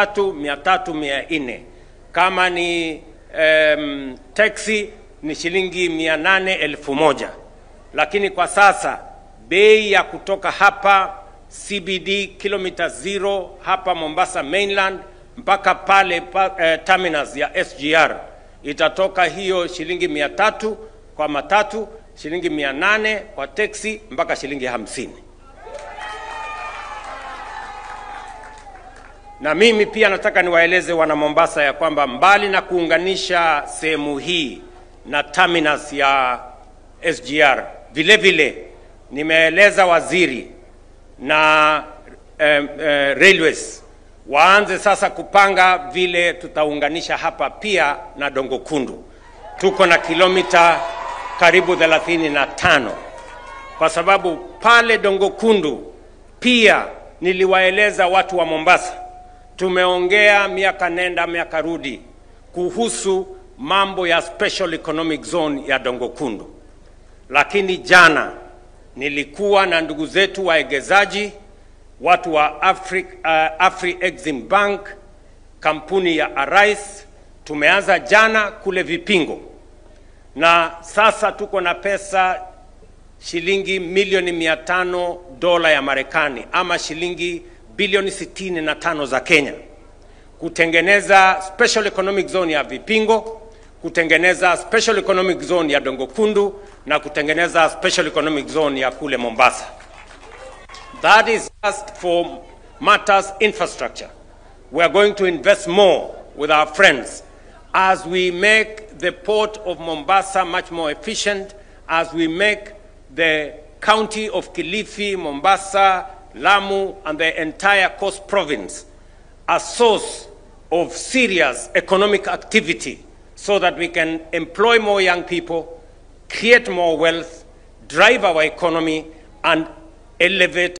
300, 400. Kama ni taxi ni shilingi 800, 1000. Lakini kwa sasa bei ya kutoka hapa CBD kilomita 0 hapa Mombasa mainland mpaka pale terminus ya SGR itatoka hiyo shilingi 300 kwa matatu, shilingi 800 kwa taxi mpaka shilingi 50. Na mimi pia nataka niwaeleze wana Mombasa ya kwamba mbali na kuunganisha sehemu hii na terminus ya SGR, vile vile nimeeleza waziri na railways waanze sasa kupanga vile tutaunganisha hapa pia na Dongo Kundu. Tuko na kilomita karibu 35. Kwa sababu pale Dongo Kundu pia niliwaeleza watu wa Mombasa, tumeongea miaka nenda miaka rudi kuhusu mambo ya Special Economic Zone ya Dongo Kundu. Lakini jana nilikuwa na ndugu zetu waegezaji, watu wa Afri Exim Bank, kampuni ya Arise. Tumeanza jana kule Vipingo. Na sasa tuko na pesa shilingi milioni $500 ya Marekani ama shilingi bilioni 65 za Kenya kutengeneza Special Economic Zone ya Vipingo, kutengeneza Special Economic Zone ya Dongo Kundu na kutengeneza Special Economic Zone ya kule Mombasa. That is just for matters infrastructure. We are going to invest more with our friends as we make the port of Mombasa much more efficient, as we make the county of Kilifi, Mombasa, Lamu, and the entire coast province a source of serious economic activity so that we can employ more young people, create more wealth, drive our economy, and elevate